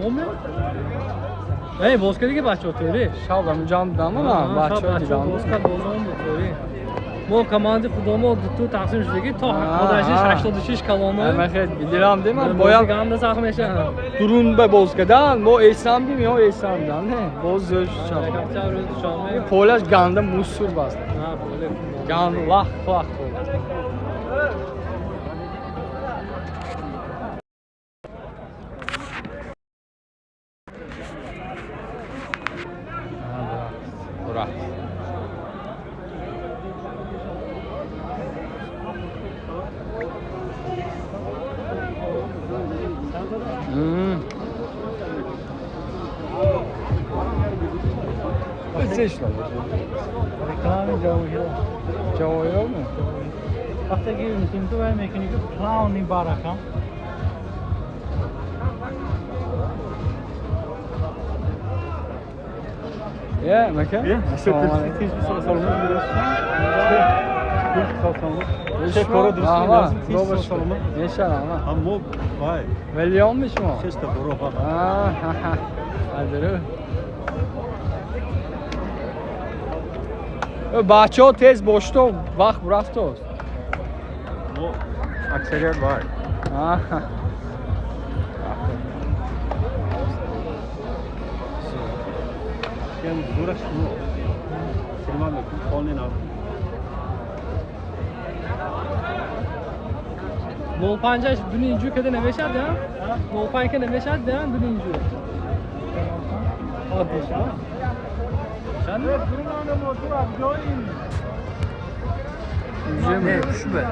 Моме? Эй, боз кардиги бачаҳо, тӯри? Шаб ҳаминҷо будам, ман бачаҳо дидам. Боз кард, бозон буд, тӯри. Мо команди худамо дуту тақсим шудагӣ то ҳадашиш 86 калоно. Ман хел дилам димам, бояд ганда сахт мешавад. Дурун ба боз кардан, мо эсам бим ё эсам дан, не, боз зӯр шаб. Рӯз душанбе. Полаш ганда мусур баст. На, поле. Ганд лах лах пол. Ура. Реклами ҷавоҳир. Ҷавоҳир ми? Вақте ки ту вай мекунӣ ки плавни баракам. Я, мака? Ассалому алайкум. Мешавам. Миллион ми шумо? Адру. Бачаҳо тез бошто, вақт рафтост. Аксарият вай. Зураш синима мекун, полни нав. 05 дуни инҷу када намешад, я? 05 ка намешад, я, дуни инҷу. Чанд? Не, шубе.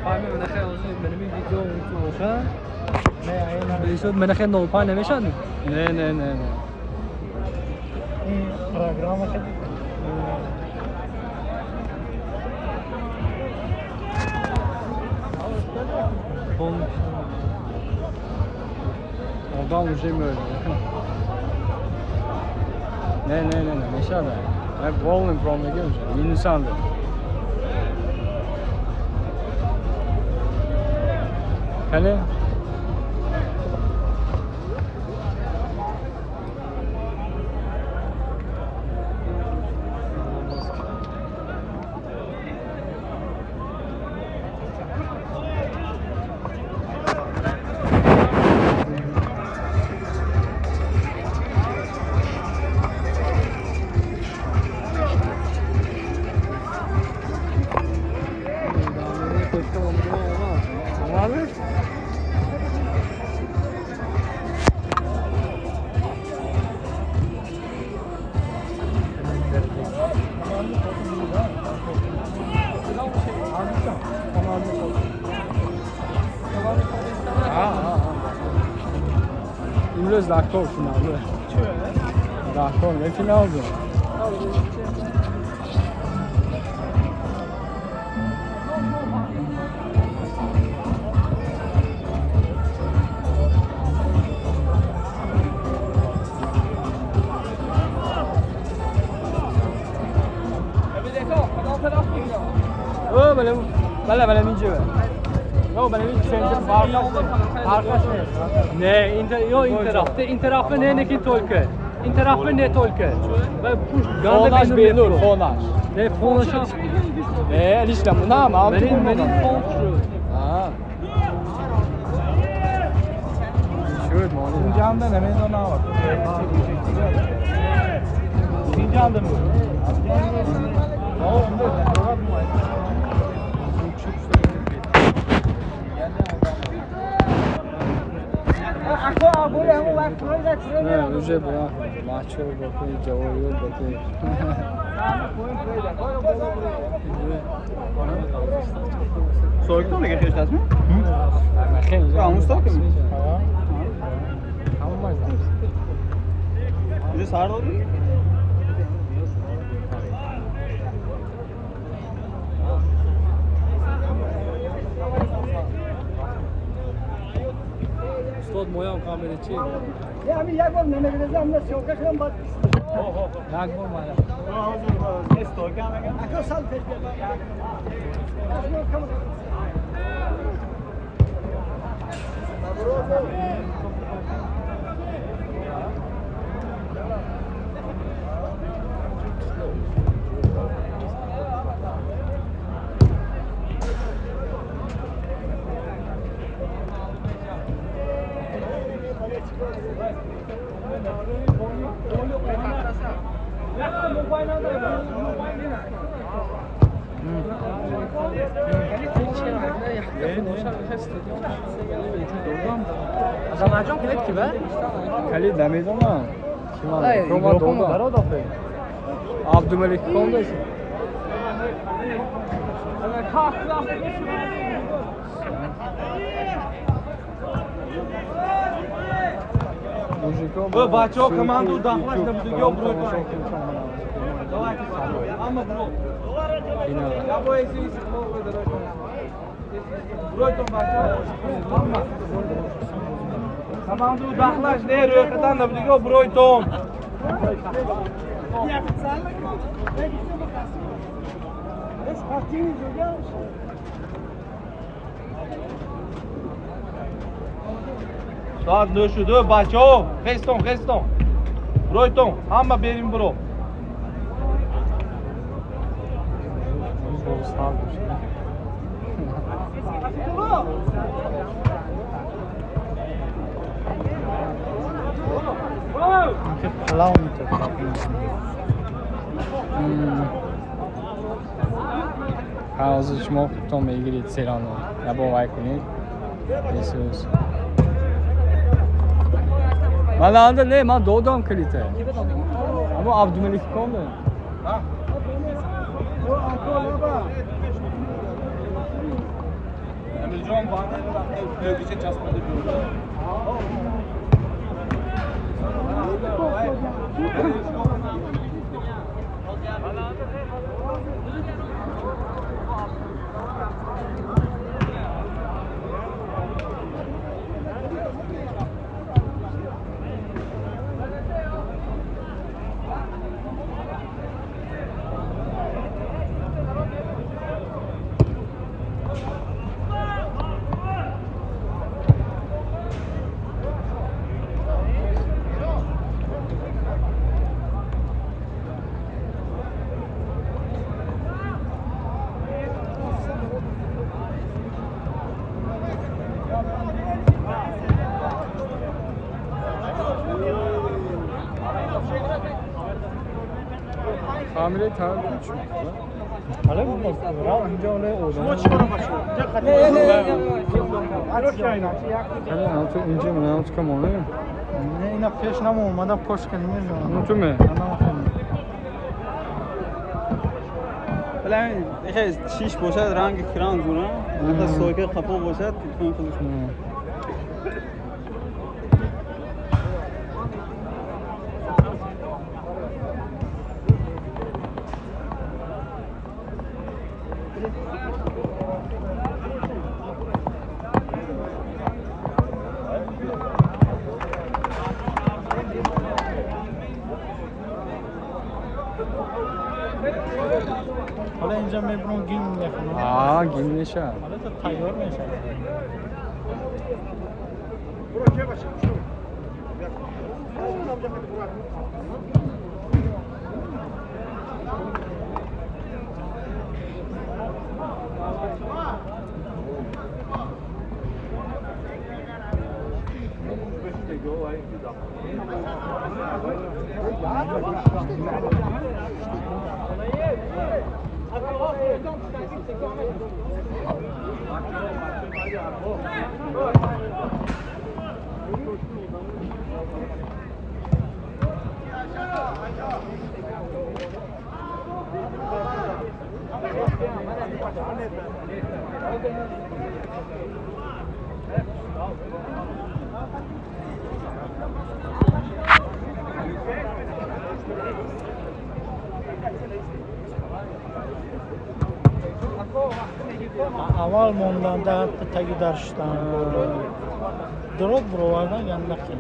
05 менахе озу менами видео унту боша. Бесуд менахе 05 намешад? Не, не, не, не. Ин программа ки Одам уже мӯрд. Не, не, не, не, мешад. Я полный промеги уже. Минусанды. Кане? Омадӣ? Имрӯз дар кор финал буд. Дар кор не финал буд. О, бале, бале, бале, минҷа. Ё, бале, мин центр фарқаш не. Фарқаш не. Не, интер, ё интеррафте, интеррафте не не ки только. Интеррафте не только. Ва пуш ганда Фонаш бенур, фонаш. Не, фонаш. Не, лично мунам, ам Менин, менин фон шуд. А. Шуд, мони. Инҷанда намедонам. Инҷанда му. Не, уже бра. Бачаҳо бакун, ҷавоҳир бакун. Soyukta mı geçeceğiz mi? Хеле. Амусто ки? Ҳамаш. Bize sar oldu. Устод моям камерачи. Як бор намегирезам, на съёмка кардам, баъд Як бор моя. Ако сал пеш биёд. Азаматҷон калид ки ба? Калид намедонам. Кима додам. Абдумалик ком дошт. Бачаҳо команду дахлаш набудиги обрӯй. Давайте, ҳама бро. Я бояд истиқлол Бройтон бачаҳо. Ҳама. Команду дахлаш не рӯйхатан набудиги обрӯйтон. Соат 9 шуд. Бачаҳо, хестон, хестон. Бройтон, ҳама берим бро. Палав метавонад. Ҳозир шумо худтон мегиред серано. Набо вай кунед. Исус. Ман анда не, ман додам калита. Аммо Абдумалик ком дод. Амирҷон баъдан рафта часпида биёрд. Фамилияи таваллуд чӣ? Ҳала инҷо оле Шумо чӣ кора бачаҳо? Ҳала ту инҷо ман ту камоне? Не, ина пеш намо омада пош кардем мезанам. Ту ме? Бале, чиш бошад ранги кран зура, ҳатто сойка қапо бошад, телефон худаш. Ҳала инҷа мебурам гимн мехонам. Аа, гимн меша. Ҳала то тайёр мешавад. Аввал монданда таги дар шудан. Дурод буровардан янда қин.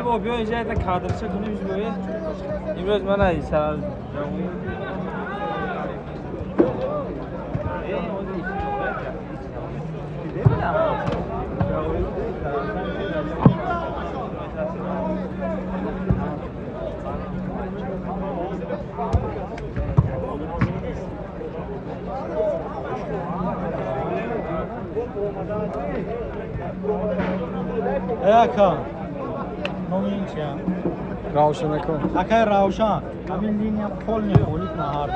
Бо биё инҷа як кадрча кунем ҷӯе. Имрӯз ман ай сар Ака, номи ин чия? Равшан ака. Акай Равшан, ҳамин линия полный холит наҳар.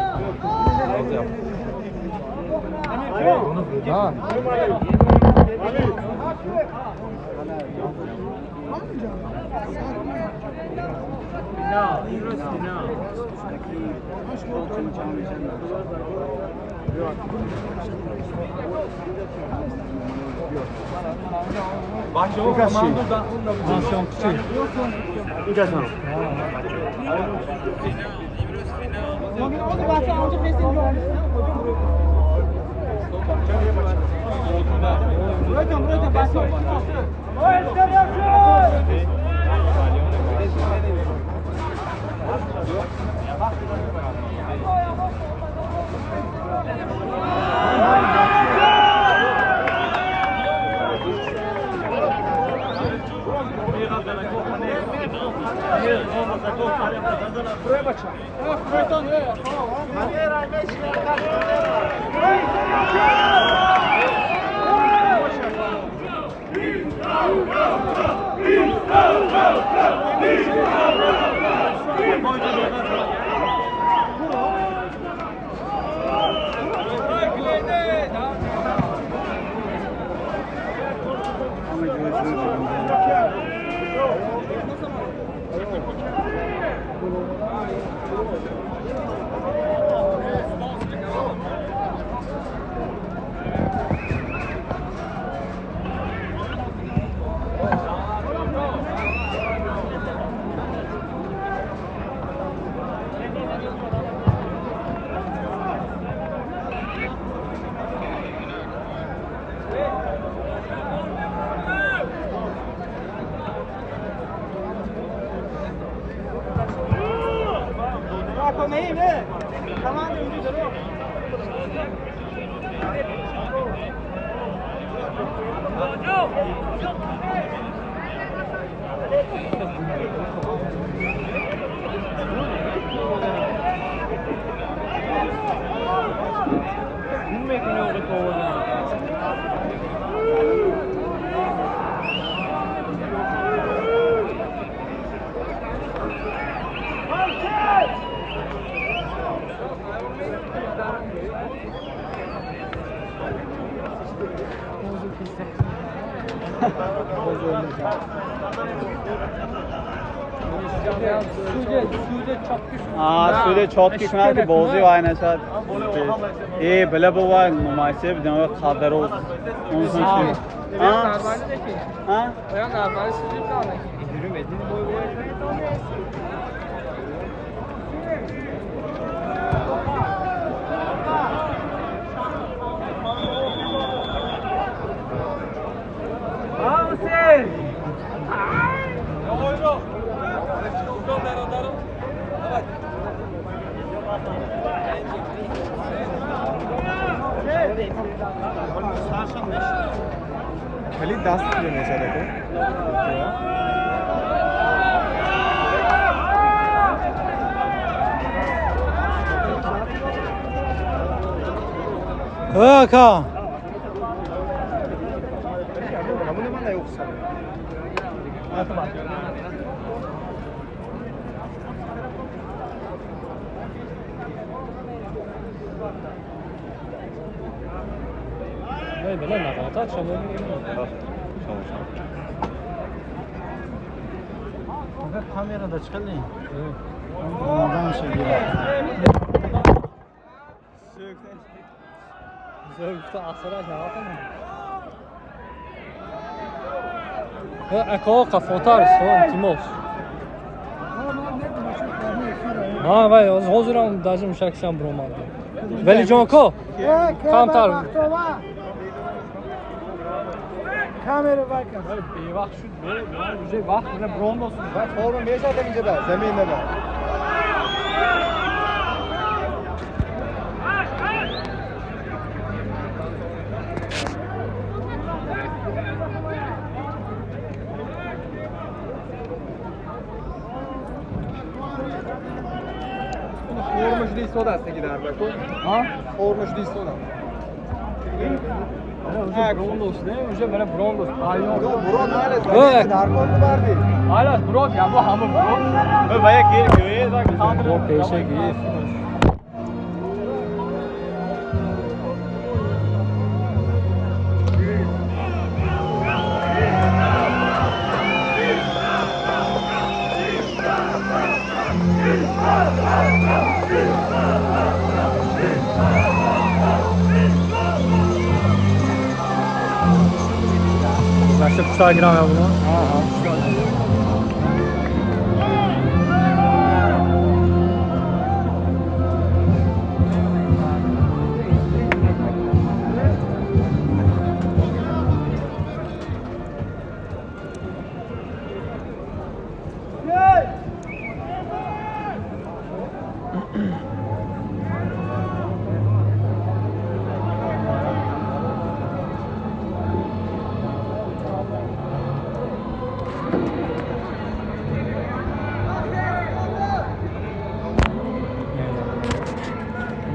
А. Суде чотки кунад ки бозӣ вай нашад. Э, била бова мумайсе бидам қадару. А? А? Калид даст гирем мешад ака. Ака. Камера да чиқали? Омодан шагирад. Ако қафотар илтимос. Ҳа, вай ҳозирам даже мушаксиам биромад. Валиҷон ако, камтар. Камера вайка. Бевақт шуд, уже вақт уже брондос. Вай форма мешавад инҷа да, замин да. Форма шуди истода аст неги дар баку. Ҳа? Форма шуди истода. Уже брондос, не? Уже бара брондос. Брод малес, дар кор бибарди. Малес брод, я бо ҳама брод. Ва як гир гир, ва Бо пеша гир. Гашта пушта гирам я буна.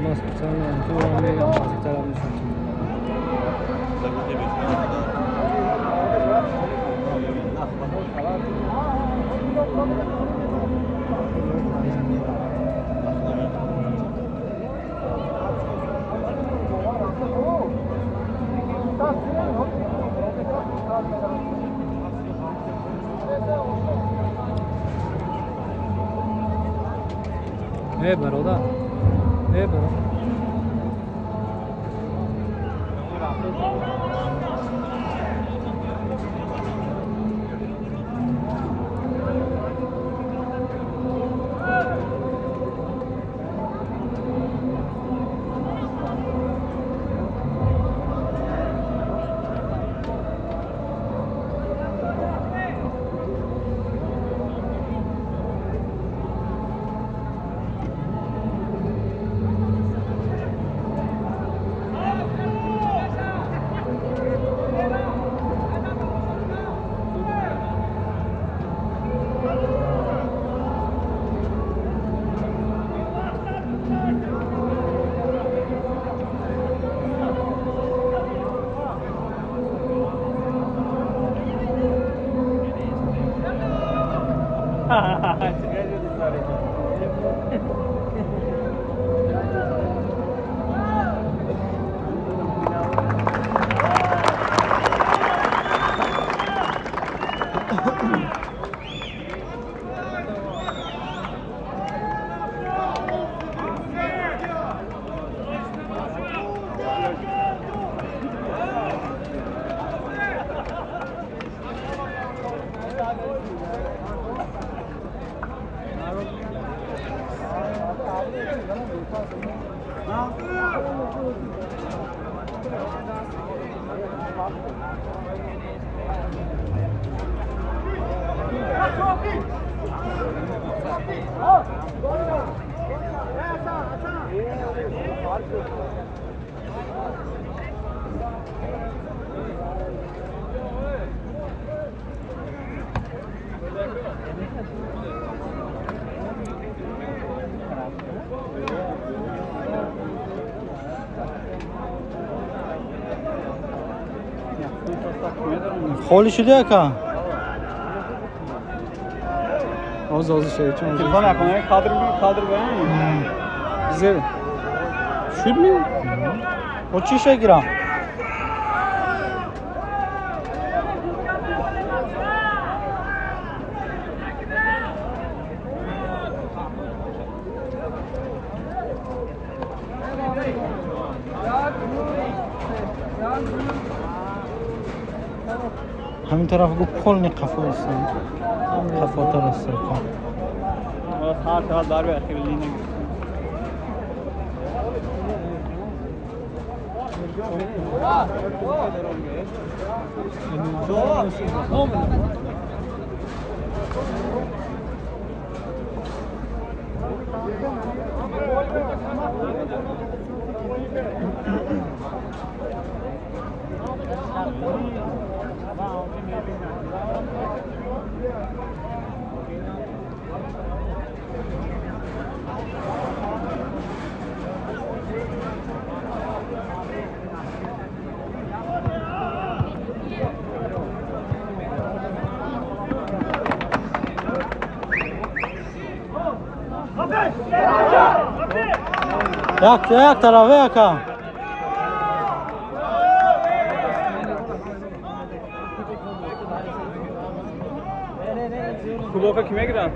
Ма специально тура мегам наздиктарам нишон. Э, бародар. Э, бародар. Холӣ шуди ака? Оз оз шерчон. Телефон акун кадр кадр баин. Зер. Шуд ми? О чӣ шегирам? Ҳамин тараф гу полни қафо аст. Қафотар аст. Ҳар шавад дарби ахири лина. Як як тарафе ака. Кубока ки мегирад?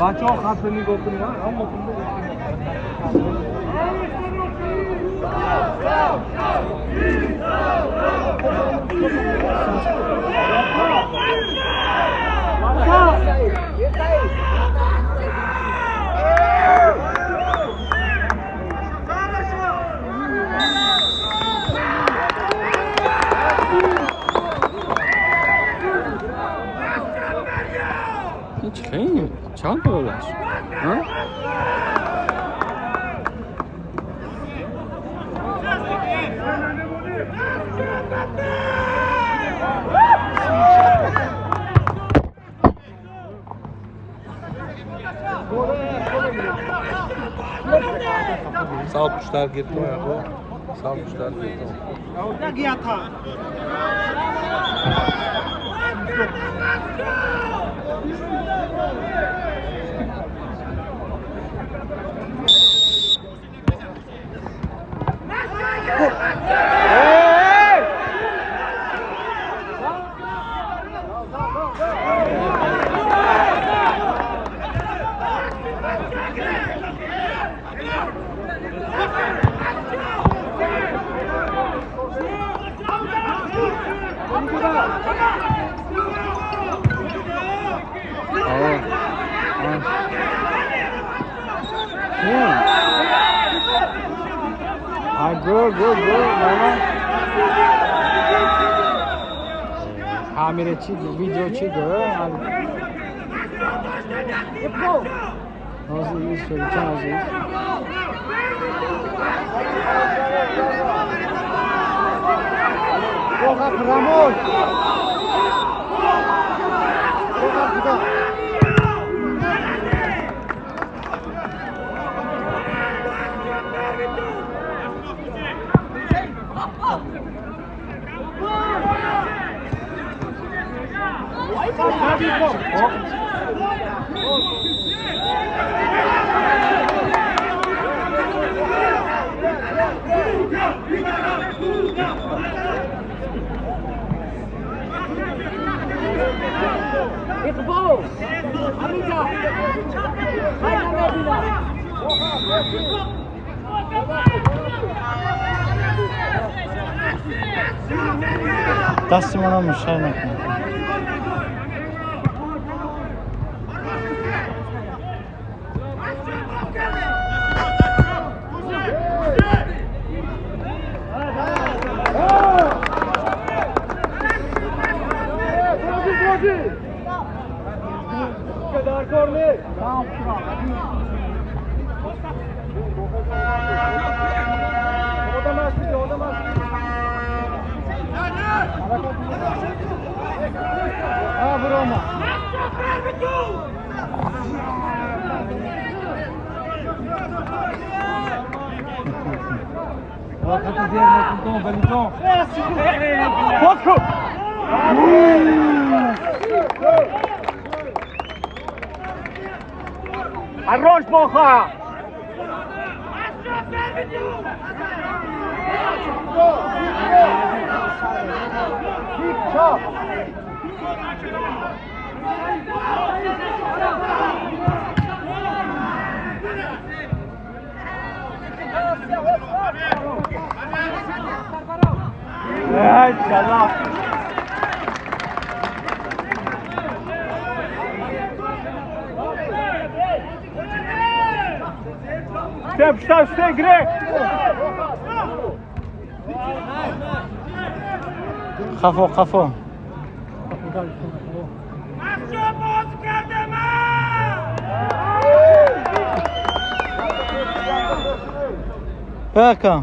Бачаҳо хатта нигоҳ кунед, ҳама. Чанд болаш? Сал пуштар гиртон, сал пуштар гиртон. Go, go, go, мама. Камера чӣ, видео чӣ го? Ҳозир шеричон ҳозир. Ramon! Иқбол! Ҳаминҷа! Хай намебинам! Дасти мана мушай накунад. Хорош, Боха! Қафо, қафо. Бака.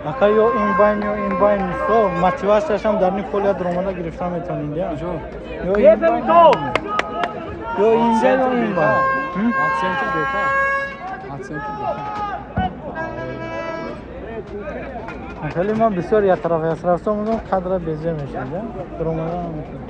Ака ё ин байн, ё ин байн нисто, мотиватсияшам дар ним поля даромада гирифта метавонед, я? Ё ин байн, ё инҷа, ё ин байн. Центр беҳтар. Центр беҳтар. Хеле ман бисёр яктараф яктараф омадам, кадра безе мешавад, я? Даромада наметавонед.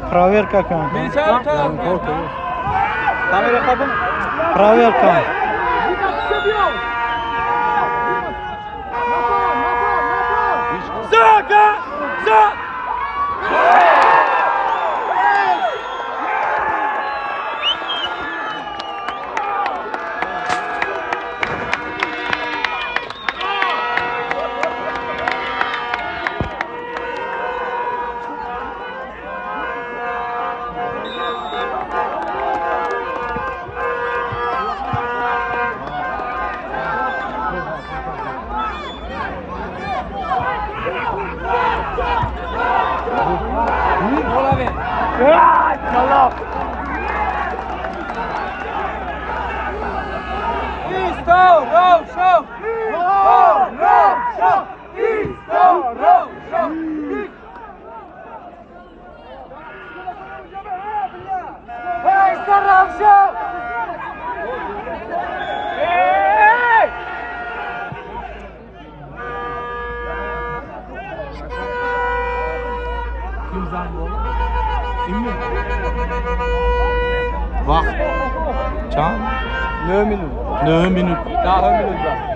Проверка кун. Проверка. Вақт чанд? 9 минут. 9 минут. 10 минут вақт.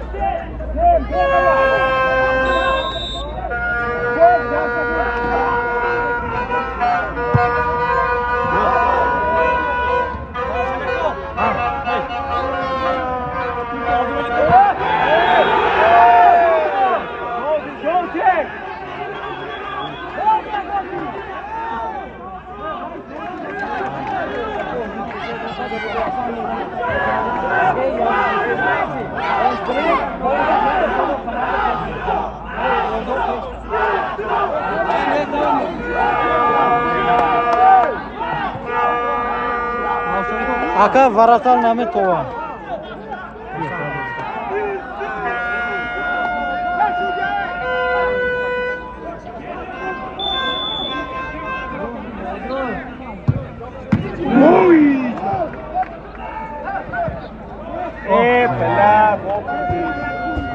Ака, вратарь наметова.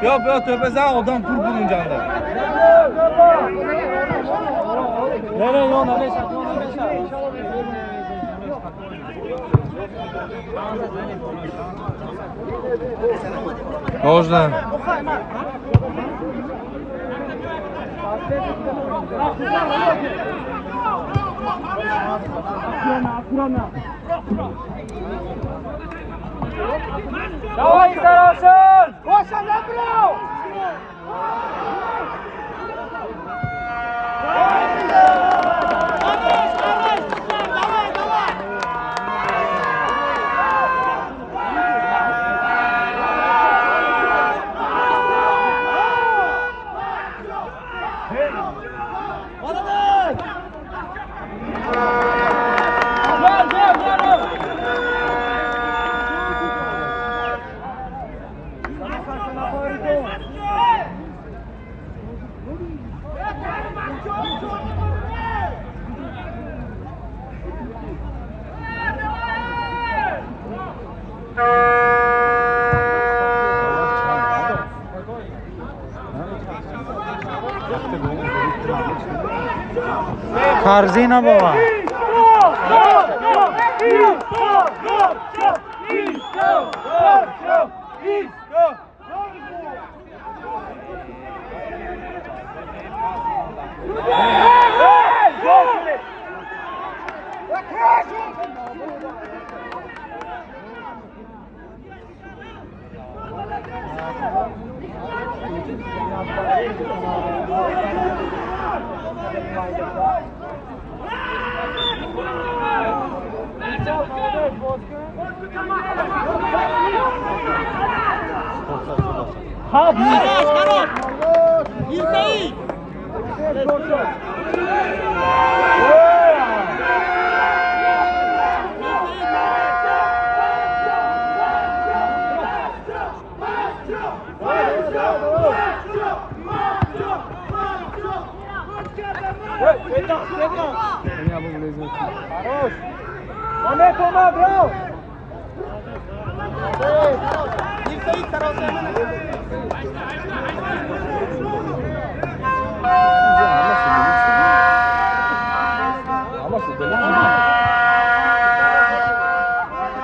Биё, биё, тӯпа зан, одам пур буд инҷанда. Не, не, ё намешад, ё намешад. Можно. Давай, Саравшан! Корзина бова.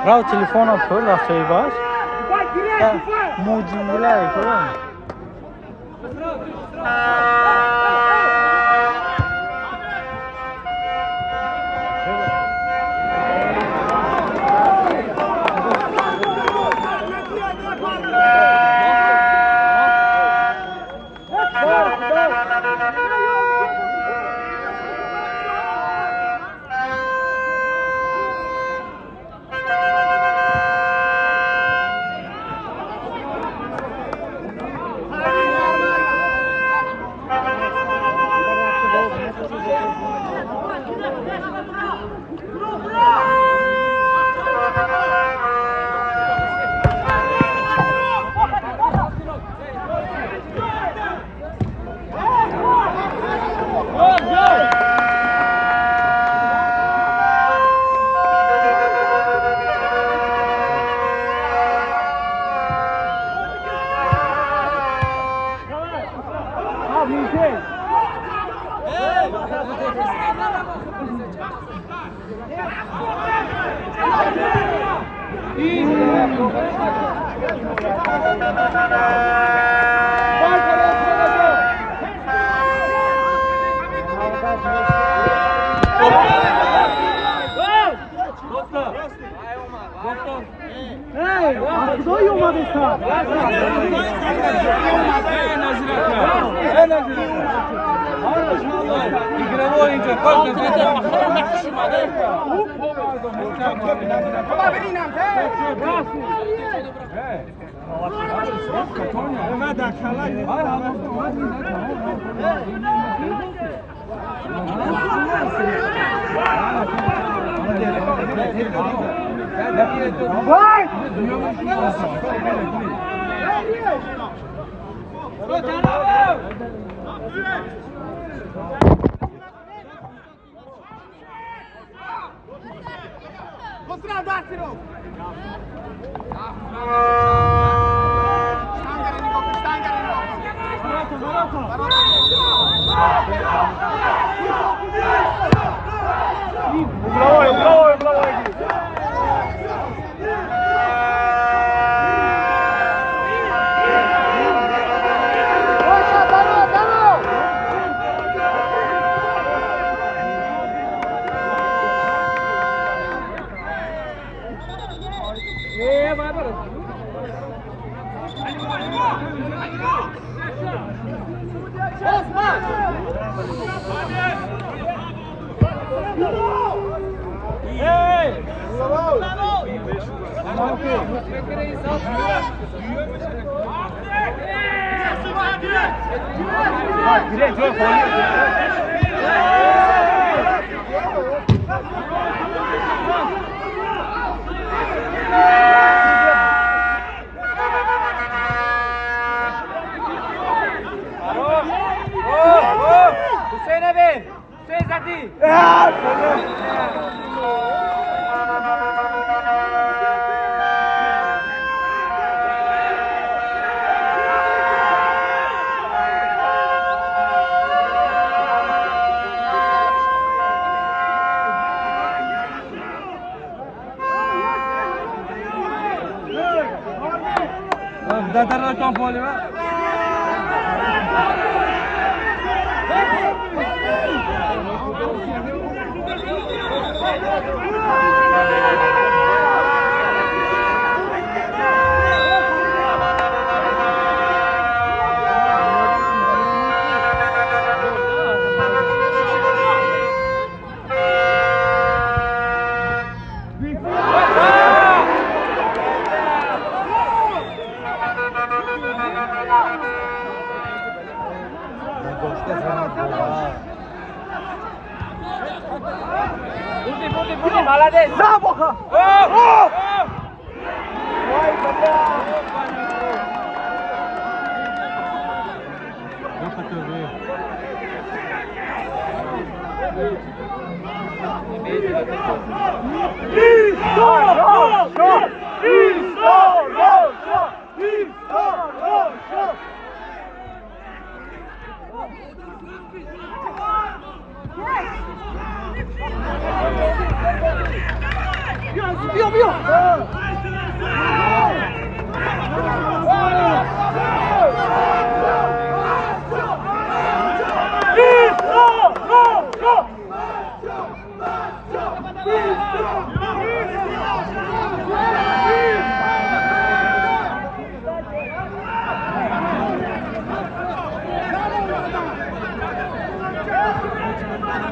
Рав телефона пур рафтаи баш. Муҷингилай пур.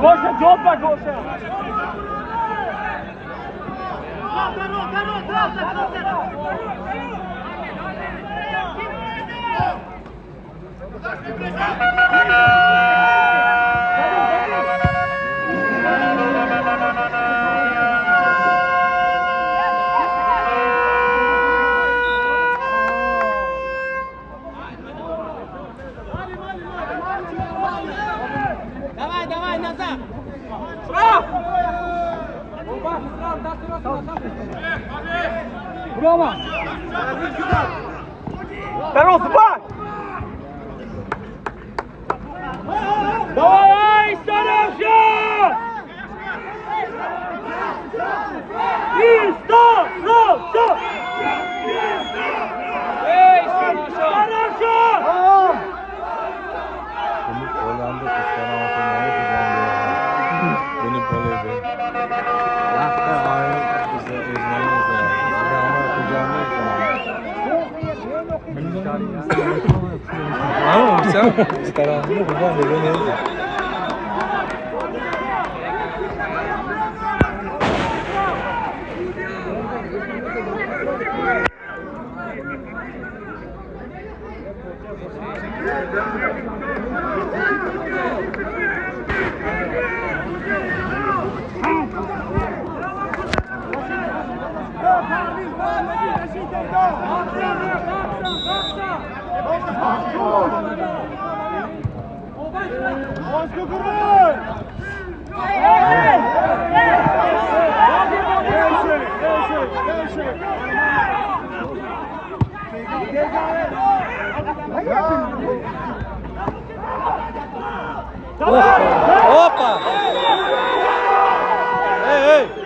Гоша, жопа, Гоша! Давай, давай, назад! Рома! Здорово, Зубак! Давай, Сарафшан! Сарафшан! Эй, Сарафшан! Opa! Ei, ei!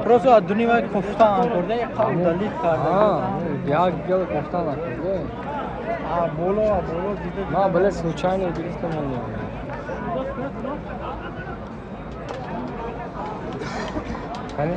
Просто дунёи кофтан карда, як удалить карда. Як гел кофтан карда. А боло, боло дида. Ма бале случайно гирифтам он. Hani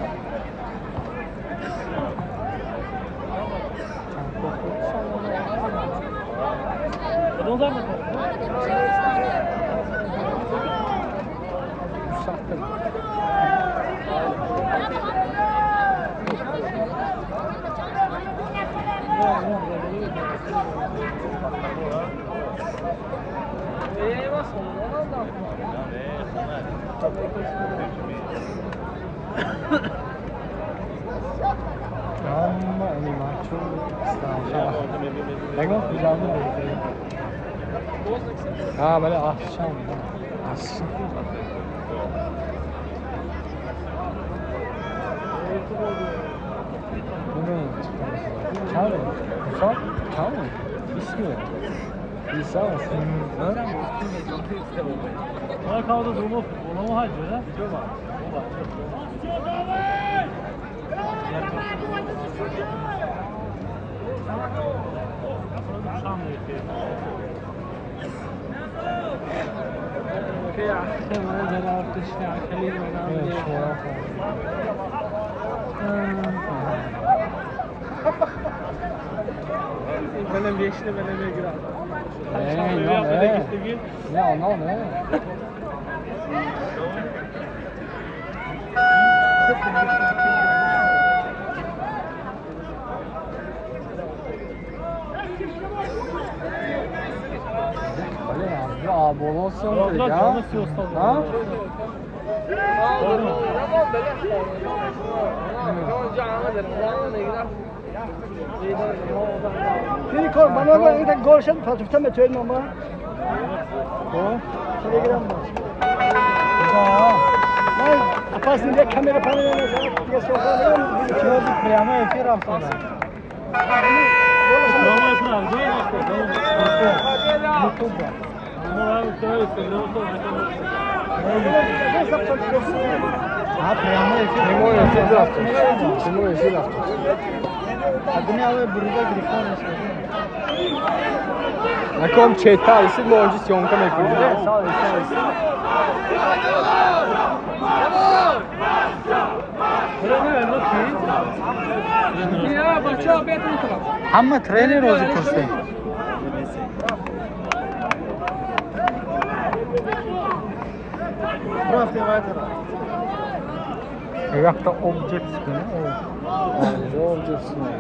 съёмка, а? Прямой эфир рафтона. Прямой эфир. Прямой эфир рафтон. Прямой эфир рафтон. Адни бурида гирифтан мешавад. Наком чета исид мо онҷо съёмка мекунем. Ҳама тренер розӣ пурсем. Якта об ҷепс кунӣ. Об ҷепс кунӣ.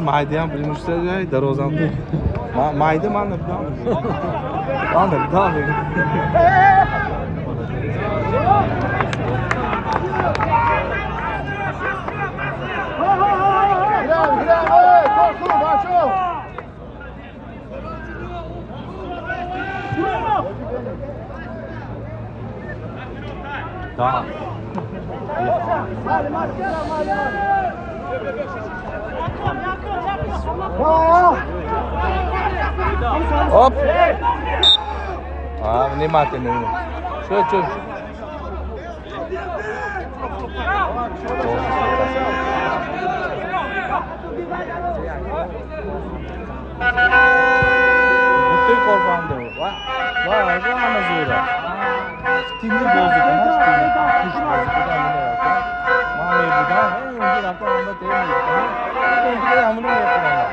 Майдаям билмушта дарозам. Майда ман набидам. Ман набидам. Да. Оп! А, внимательно. Что, что? Ты корбанды. Ва, ва, ҳама зӯра. Тимир бозӣ кунад, тимир. Пуш бозӣ кунад, ман мебудам, онҷо рафта омада тем мекунам. Онҷо ҳамоно мекунам.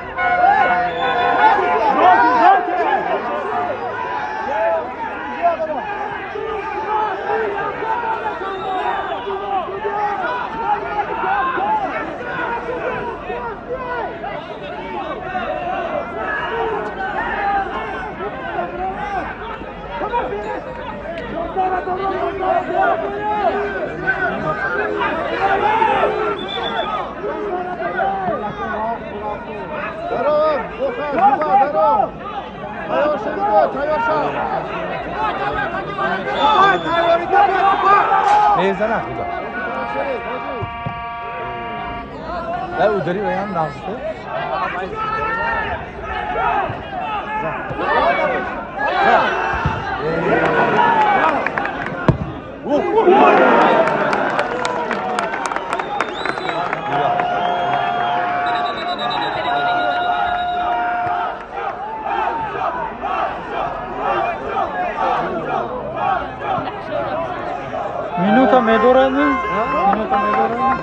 Мезана худо. Да удари ваям нағзте. Минута медорад? Минута медорад?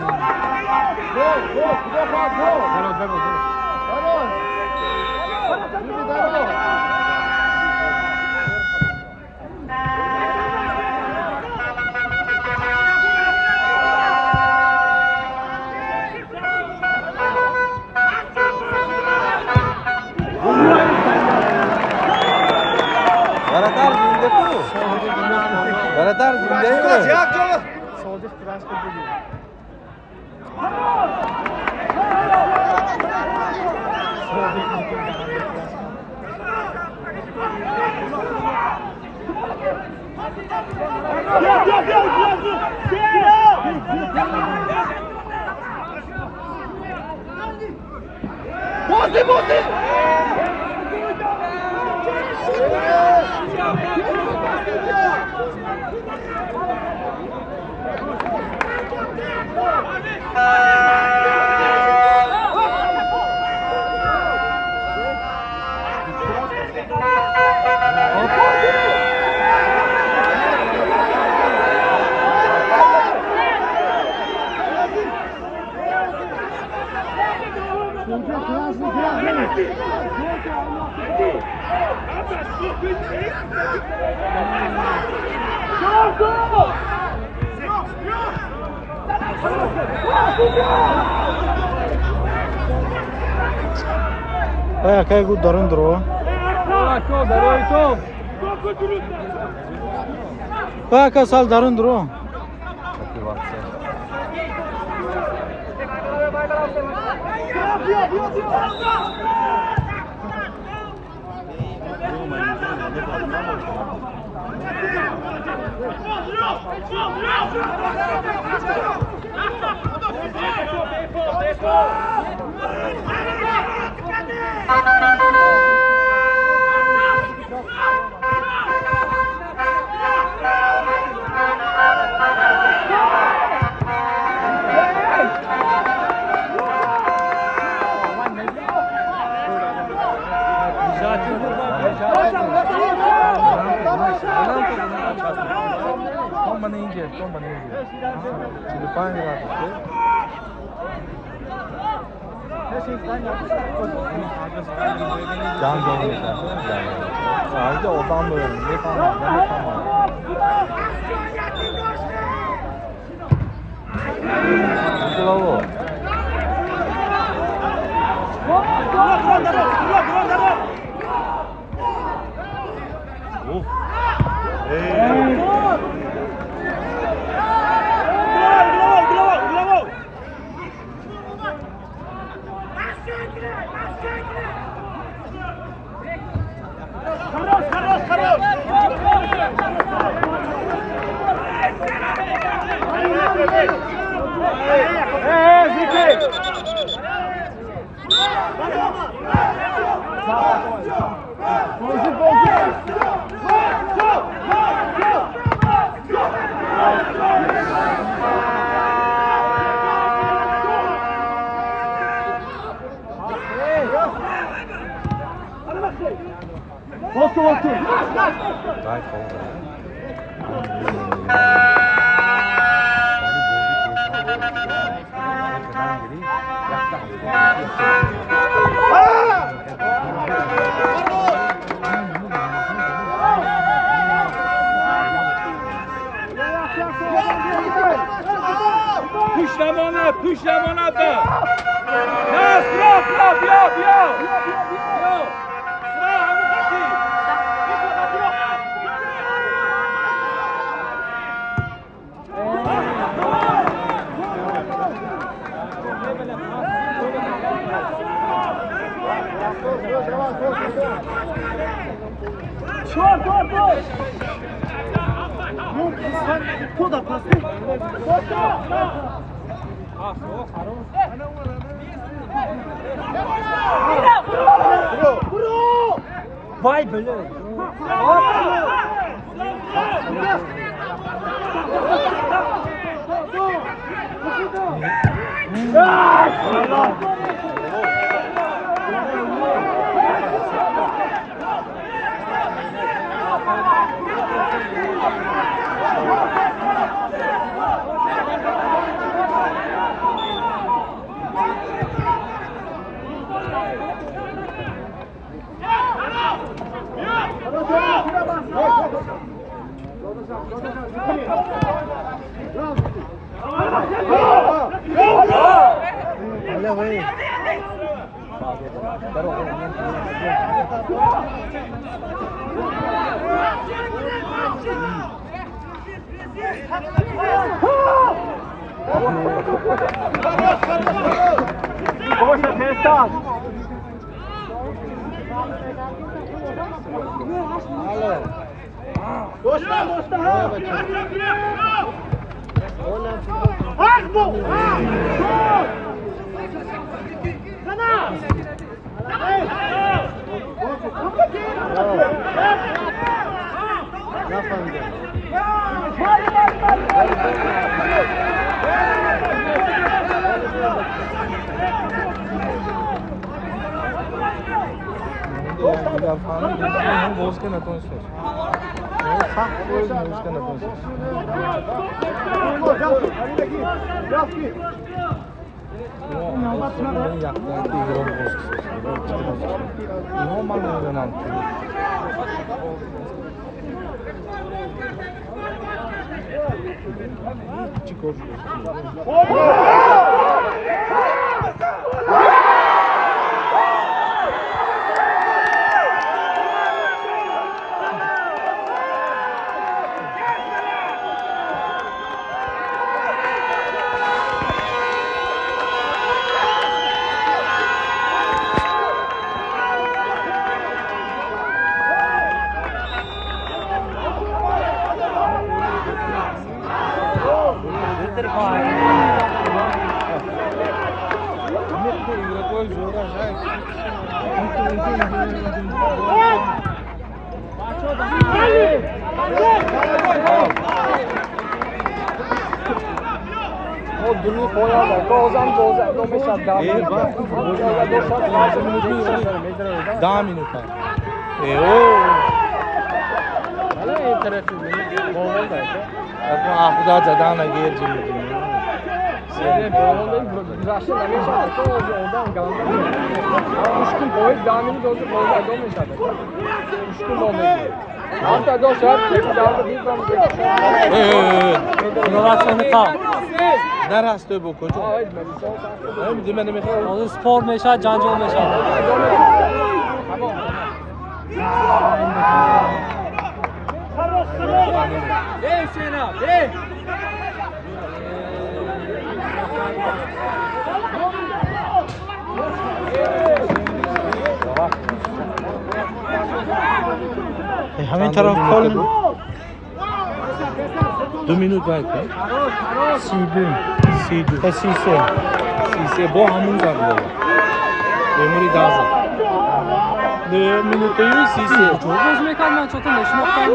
Бародар зинда ку? Бародар зинда ку? Содиқ краска бигир. Вай акай гуд дарун дуро. Вай ака сал дарун дуро. Инҳо ман намедонам. Чӣ кор шуд? Да минута. Худа задан агер Нарастой бо куҷо? Спор мешавад, ҷанҷол мешавад. Ҳамин тараф пол 2 минут баъд. 32. 32. 33. 33 бо ҳамун зад. Мемори даза. 2 минутаю 33. Чо боз мекард ман чото мешинохтам.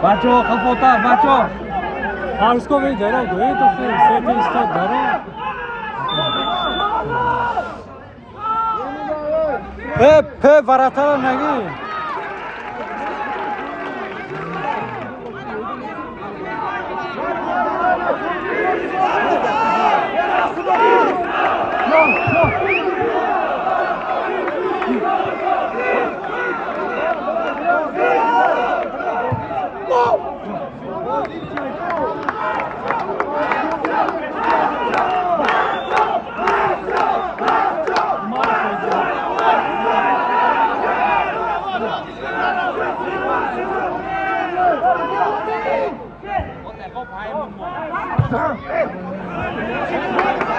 Бачо, қафотар, бачо. Парско вей дара, гӯе дохил, сете истод дара. Э, п варатара нагӣ.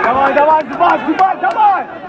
Давай, давай, зубай, зубай, давай!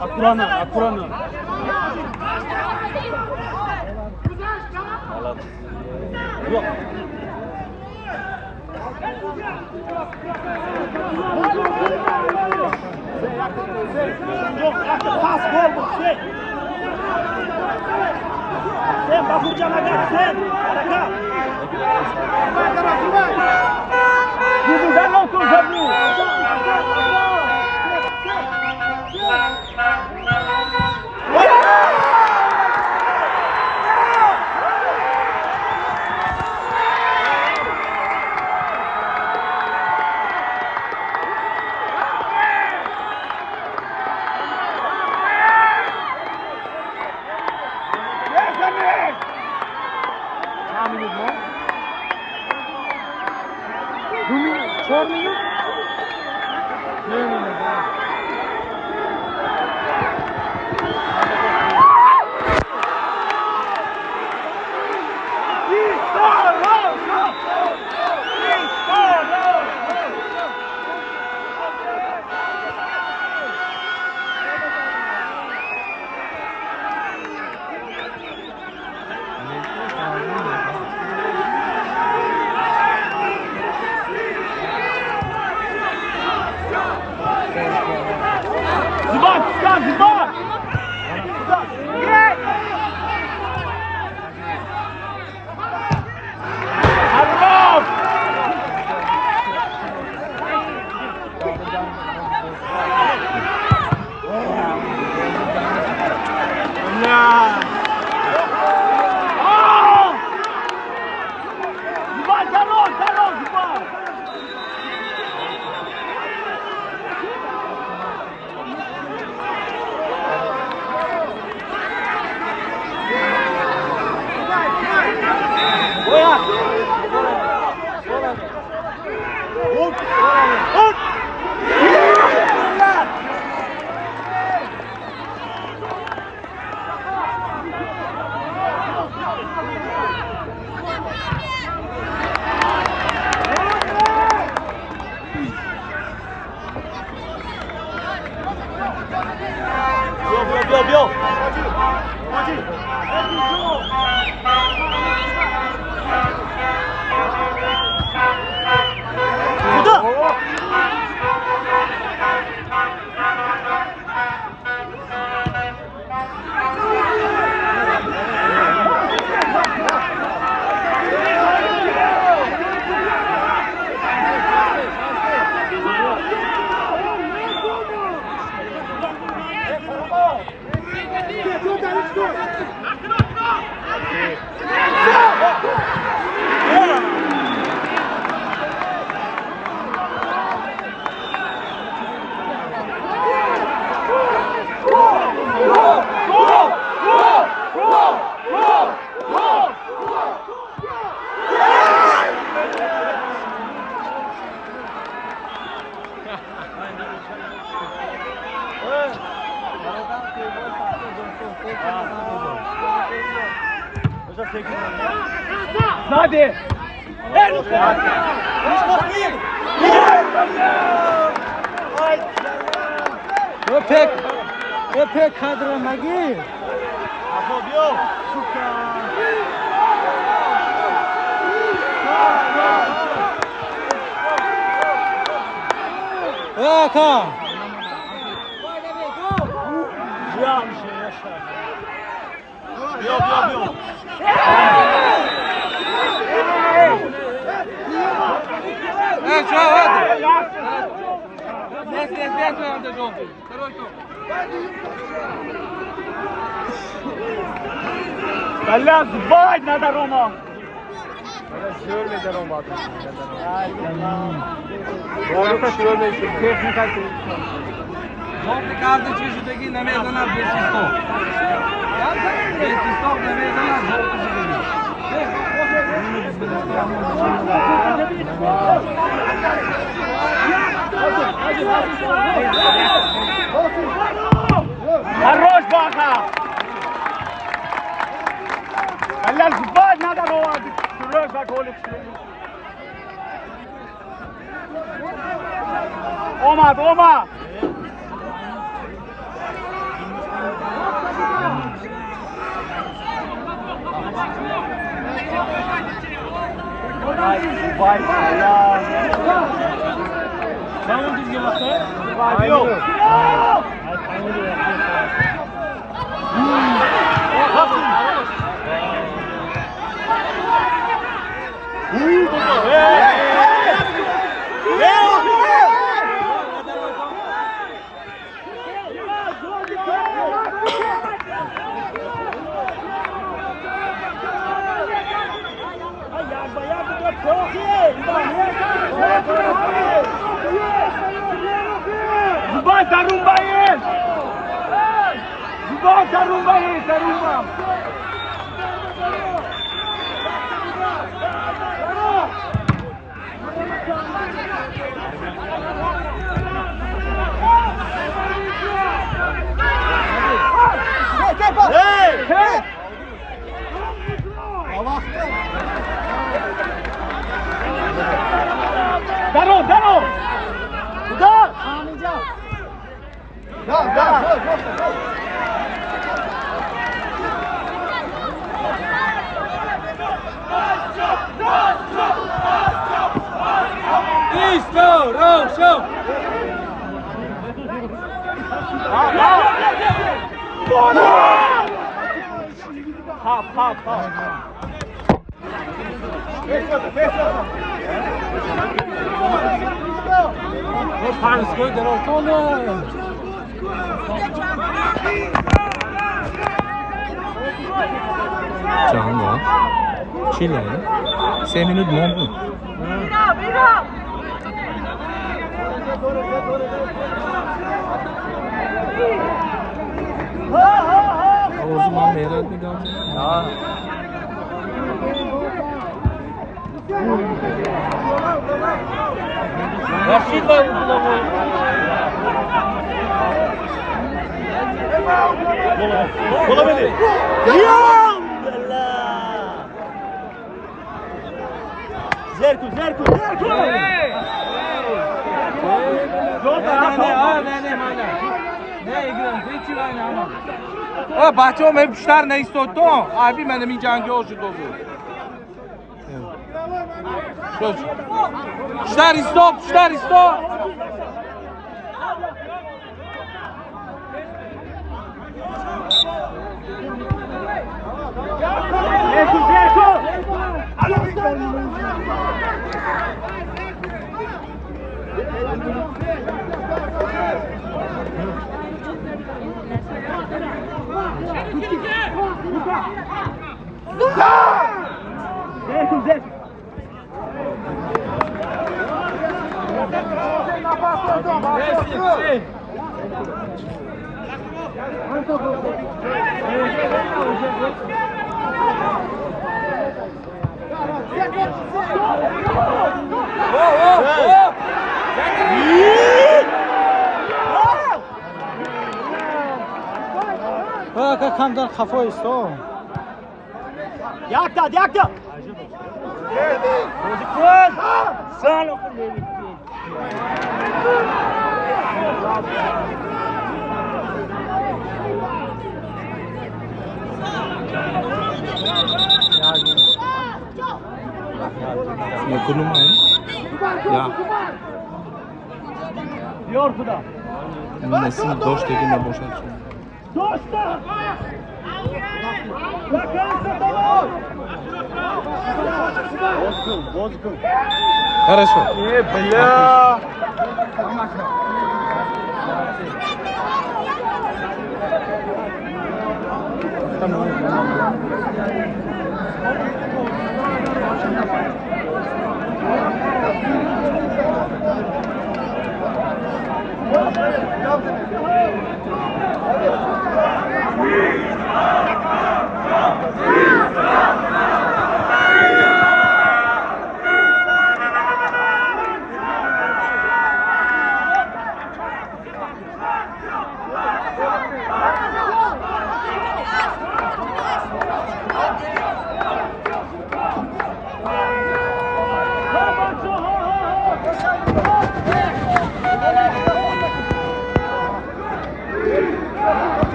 Аккуратно, аккуратно. Thank you. Сзади! Опек, опек кадра нагир. Ака! Бля, звать надо, Рома! Жовтий карточки шудаги намезанад бесисток. Бесисток намезанад жовтий шудаги. Хорош, Баха! Бля, звать надо, Рома! Омад, омад! Зубай, тарумба есть! Зубай, тарумба есть, тарумба! Даро, даро! Куда? Да, да, го, го. Исто, Рошо! Хап, хап, хап! Панской дорожкона! Чанд? Чиле? 3 минут монд буд. Орзу ман мерад мегам. Рашид ва угловой. Зерку, зерку, зерку! Бачаҳо ме пуштар наистодтон. Айби ман ин ҷангиҳо шуд дозу. Пуштар исто, пуштар исто. Зерку, зерку! Зерку, зерку! Ака камтар хафо исто. Якта, якта. Я. Насим доштеги набошад. Дошта! Хорошо. Э, бля!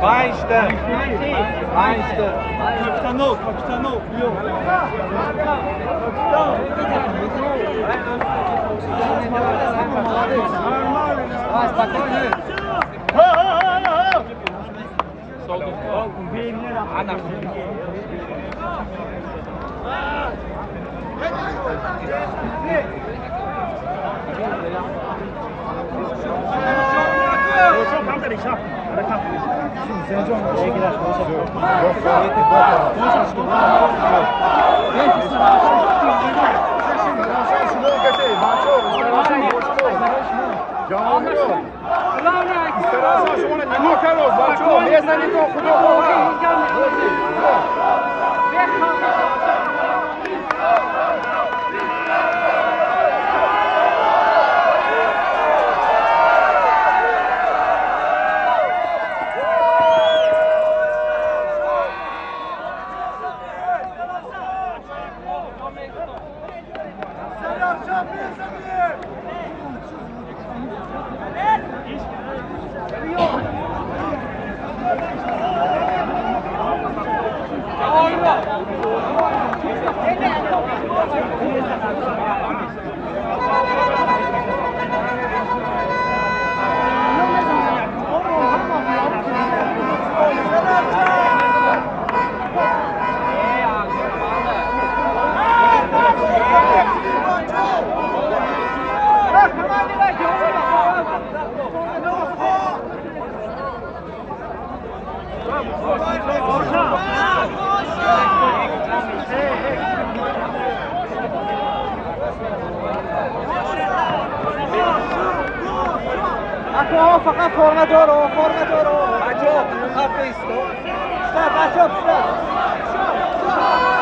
Панҷта. Панҷта. Капитано, капитано, биё. Фақат форма доро, форма доро. Бачо, хат исто. Стоп, бачо, стоп.